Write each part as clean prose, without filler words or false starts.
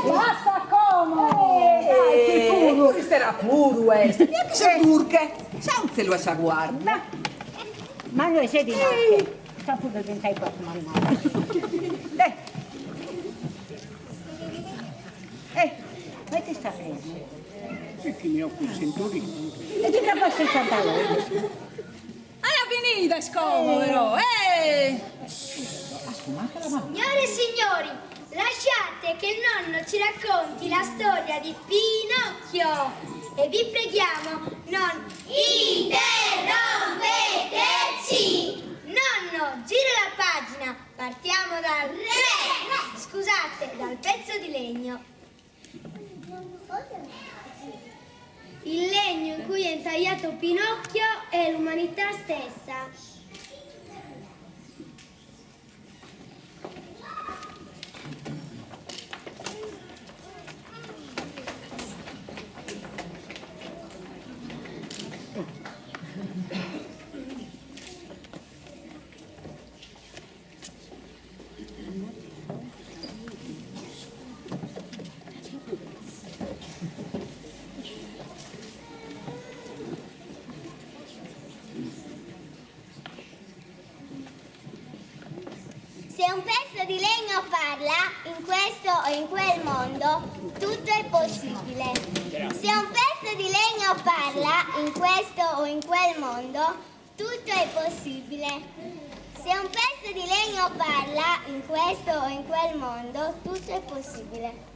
Basta como! Cust'era puru est, neanche sa durche, s'anzelu a sa guardia. Ma noi sedi inoghe, sta puru diventare poco mannada. Deh. Eh, ma ite sta fermo? Perché mi ho il cinturino. E ti capassi il pantalone. Alla finida est como però, eh! Signore e signori, lasciate che il nonno ci racconti la storia di Pinocchio e vi preghiamo non interrompeteci! Nonno, gira la pagina, partiamo dal re! Scusate, dal pezzo di legno. Il legno in cui è intagliato Pinocchio è l'umanità stessa. Se un pezzo di legno parla, in questo o in quel mondo, tutto è possibile. Se un pezzo di legno parla, in questo o in quel mondo, tutto è possibile. Se un pezzo di legno parla, in questo o in quel mondo, tutto è possibile.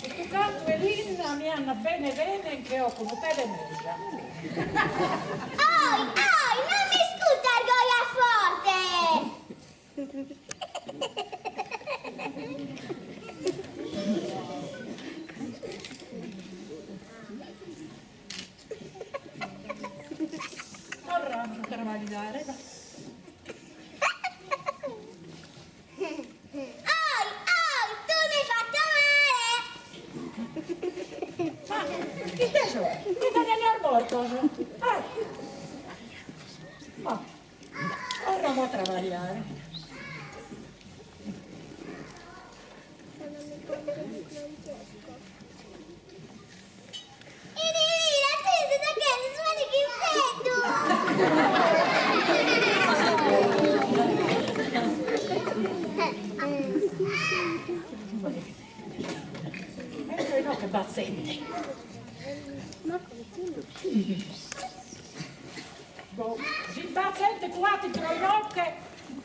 Custu cantu 'e linna mi andat bene bene nche 'oco unu pede 'e mesa. Oi, oi, non mi iscutas goi a forte! Torramus a trabagliare, va. Oi, oi, tu mi hai fatto male! Ma ite so? Italianos mortos? Ah! Ma torramus a trabagliare. Ecco inoghe b'at zente. Boh, si b'at zente cuat intro inoghe,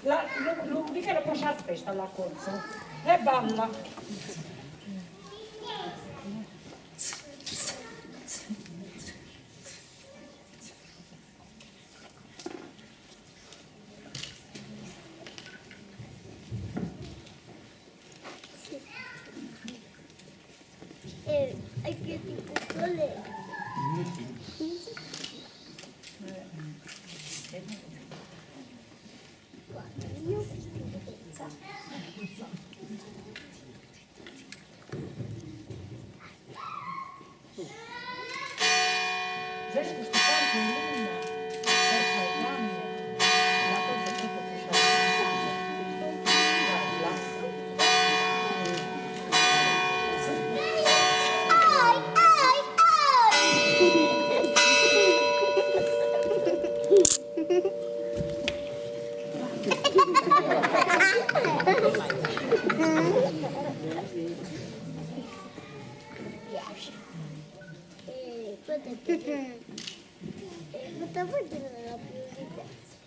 la lu li chero pro sas festas l'acontzo. E balla. Ses custu cantu 'e linna est faeddande la cosa propriu prus bella. Oi, oi, oi!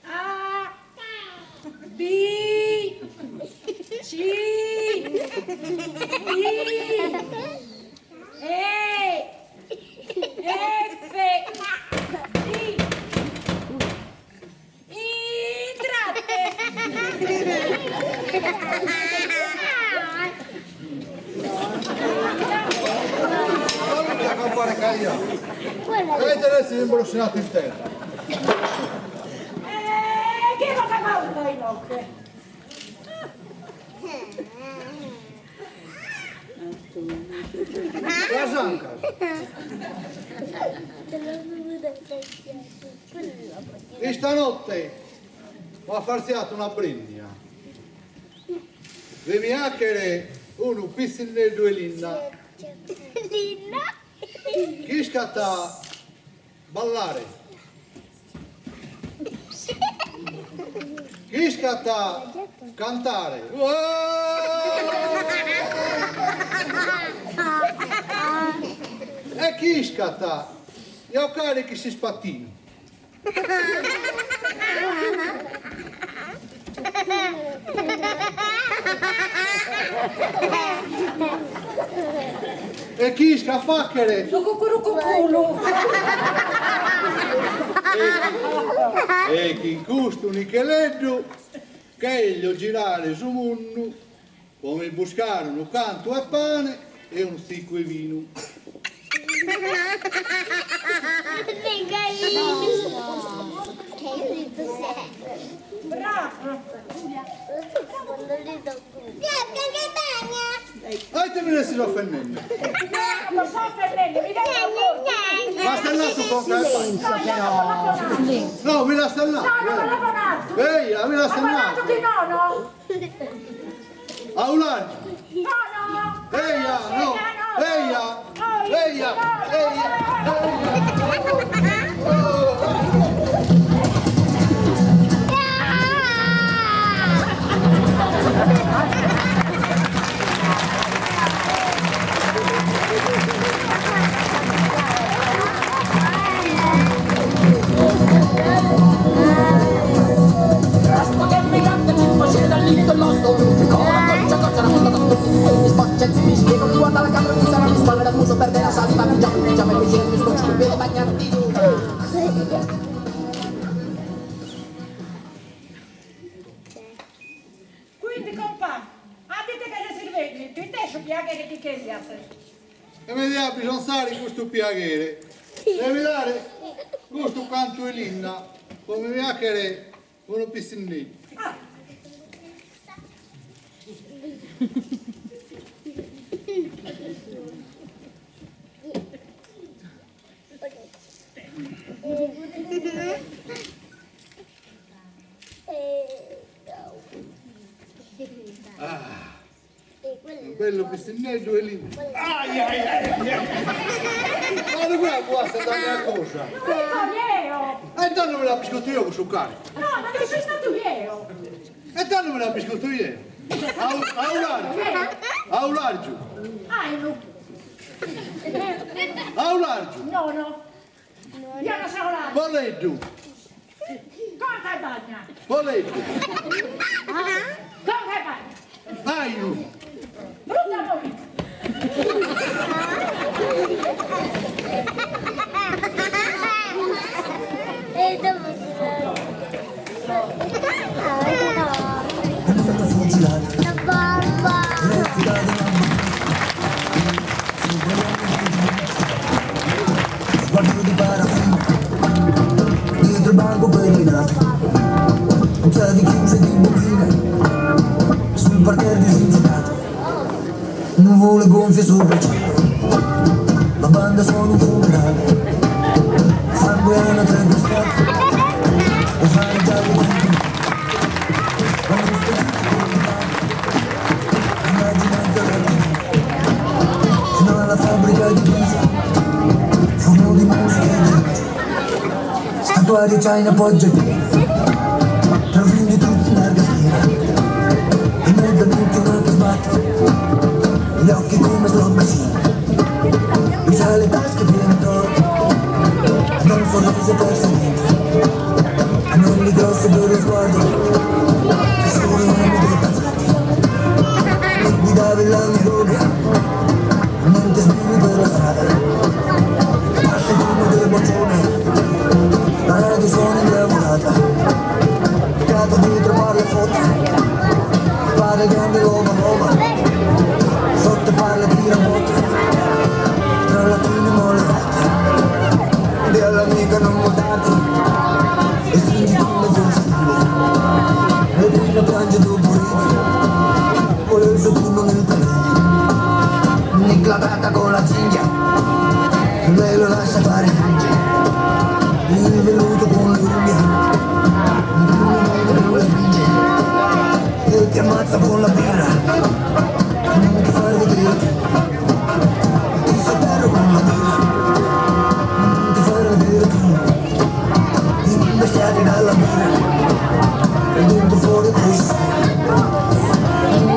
A, B, C, D, E, F, G. Intrate! Saluta compare Caia. Dovete essere imbroscinato in terra. E chi lo fa inoghe? Sas ancas. Istanotte ho affarziato una brinnia. De mi 'achere unu pitzinneddu 'e linna. Chi iscat ballare. Chi iscat cantare. E chi iscat giocare chin s'ispatinu. E chi iscat fàghere. Su cucurucuculu. E chin custu nicheleddu cheglio girare su mundu po mi buscare unu cantu 'e pane e unu tzicu 'e binu. A ite mi ses ofendende? M'as nadu conca 'e bagna. No, mi l'as nadu. Eia, mi l'as nadu. Aulargiu. Eia, no. Eia. Eia. Eia. Quindi compà, a dite che se serve, ti te su piaghere chi cherias. E mi diat bisonzare custu piaghere. Devi dare custu cantu 'e linna po mi 'achere unu pitzinneddu. Ah. Ah, unu bellu pitzinneddu 'e linna. Ai ai ai ai ai. Ma de qua può essere una cosa. Dico E tanto me l'ha biscotto io con su cane. No, ma che sei stato io. E tanto me l'ha biscotto io. Aulargiu. Aulargiu. Ainu. Aulargiu. No, no. Io non sono là. Poleddu. Conca e bagna. Poleddu. Conca e bagna. Ainu. Brutta voi. Sguardo di paraffina, dietro il banco perinato, puzza di chiuse e di bocchina, sul parterre disinfettato, nuvole gonfie sopra il cielo, la banda suona un funerale, fango e anatre d'estate, o fare giallo con la immaginanza fino alla fabbrica di Pisa, forno di musica e di luce, statua di China poggia il piede, tra funghi tutti in larga schiena, in mezzo a tutti una che sbatte, gli occhi come slot machine, usa le tasche piene d'oro. borghese perso niente. Anelli grossi per lo sguardo, che sono i nomi dei pazienti. Guidavi la mia niente sbirri per la strada. Passi come del boccione, la radio suona indiavolata. Peccato dietro parla e fotte, padre grande l'uomo nuova. Sotto parla tira botte, tra latine e molle rotte. Di all'amica non mutarti, e stringi come forse pure. E prima piange dopo ride, vuole il suo turno nel parere. Nicla con la cinghia, lei lo lascia fare finge. Il velluto con le unghie, più le mani più le spinge. E ti ammazza con la birra, non ti far vedere più. Ti sotterro con la birra, non ti far vedere più. Imbecciati dalla birra, e dentro fuori così.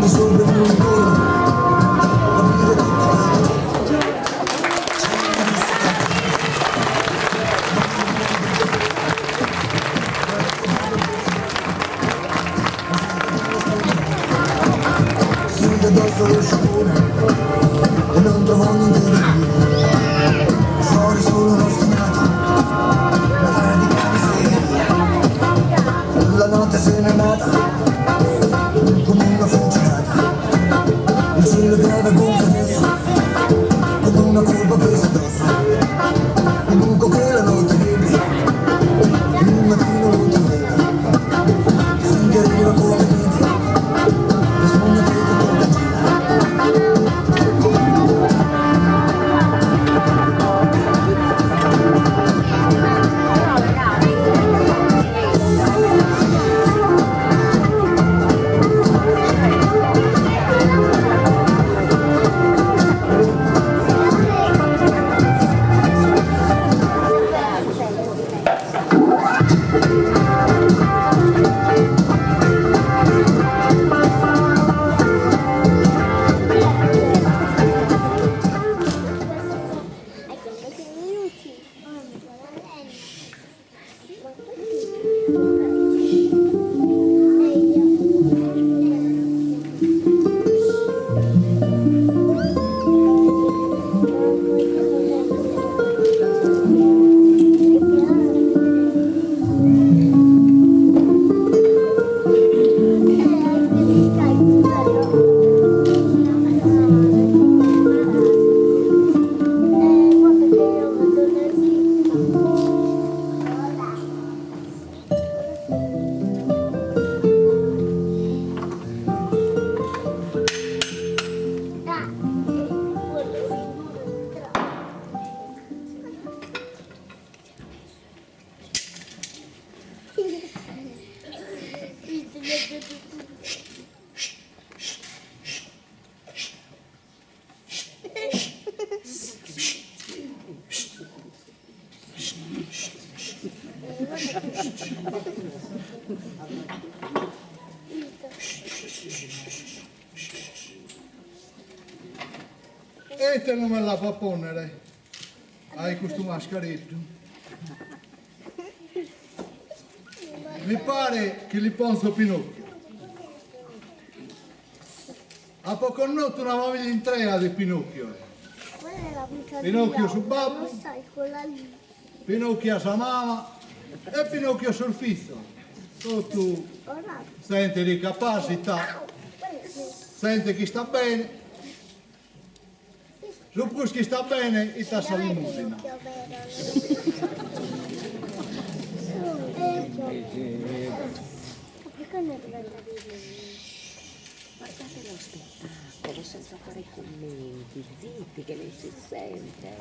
Di sopra un intorno, la birra tutta la Si addosso lo sciacquone e non trovò niente da dire. Fuori solo uno ostinato, la pratica miseria. La notte se n'è andata come una fucilata. Il cielo piove gonfio adesso, come una colpa presa addosso. Un buco che la notte riempie, il mattino lo troverà. Finché arriva come niente, la spugna che ti tocca gira. Hai contato i minuti? E ite non me l'apo a pònnere a custu mascareddu? Mi paret chi li ponzo Pinocchio. Apo connotu una famiglia intrea de Pinocchio. Pinocchio su babbu, Pinocchia sa mama e Pinocchio su fizu. Totu zente de capasita, zente chi istat bene. Su prus chi istat bene 'it a sa limùsina. Guardate lo spettacolo senza fare commenti, zitti che non si sente.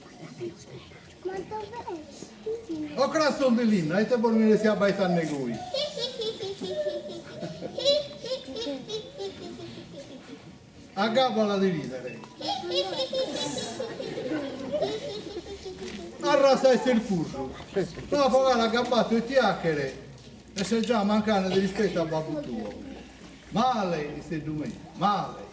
Guardate lo spettacolo. Ma dov'è? O cras de linna, ite bos meressiat baitande goi. Agabala de ridere. Arratza 'e tzerpurru. No apo galu agabatu 'e ti 'achere e ses già mancande de rispetu a babbu tuo. Male, isteddu meu, male.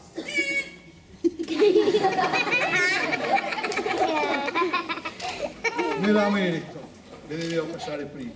Me la merito, bi devio pensare prima.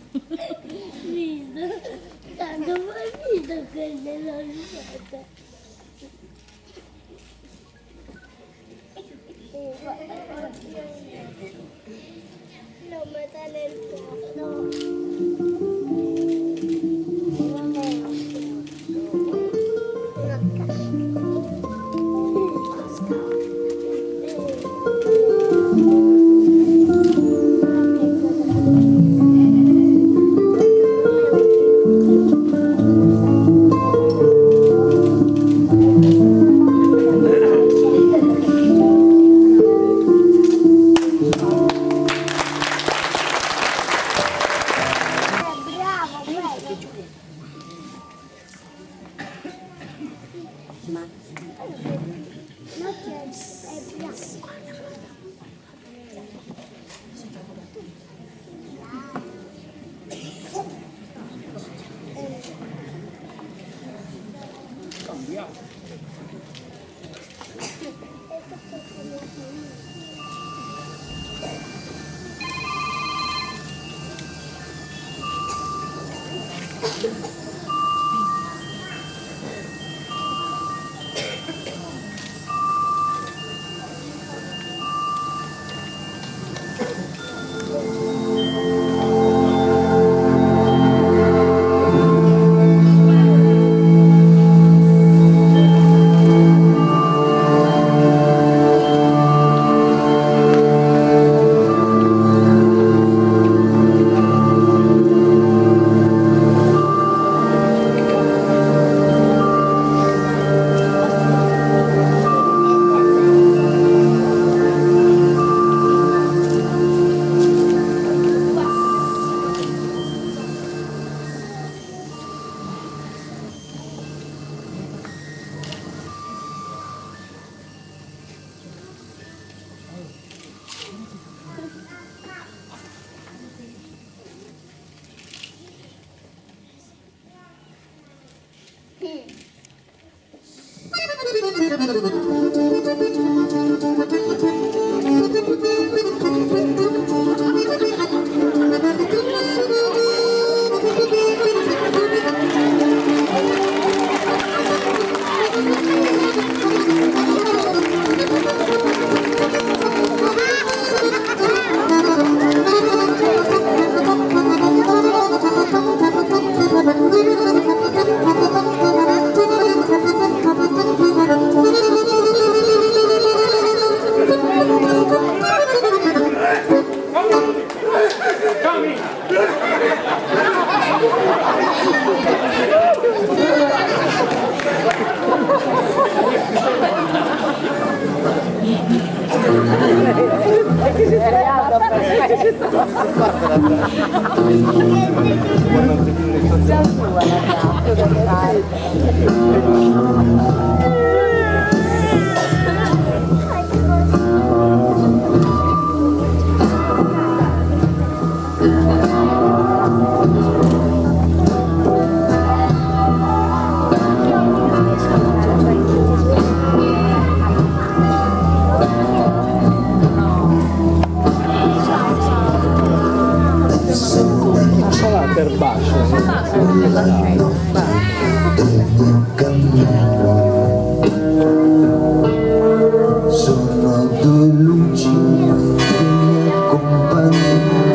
Sono due luci che mi accompagnano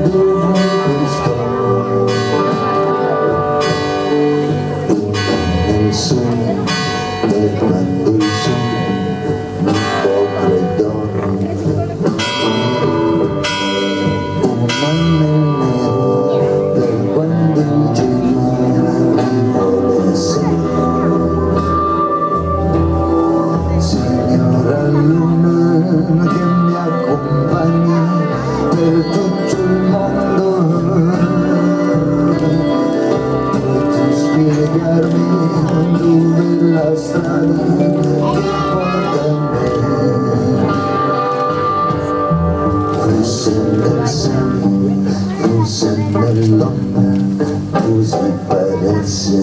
dovunque sto. Una nel sole, per quando il sole mi copre d'oro. Una nel nero, per quando il gelo mi vuole a sé. Signora luna che mi accompagna per tutto il mondo, potresti spiegarmi dove è la strada che porta a me? Forse nel sole, forse nell'ombra, così paresse.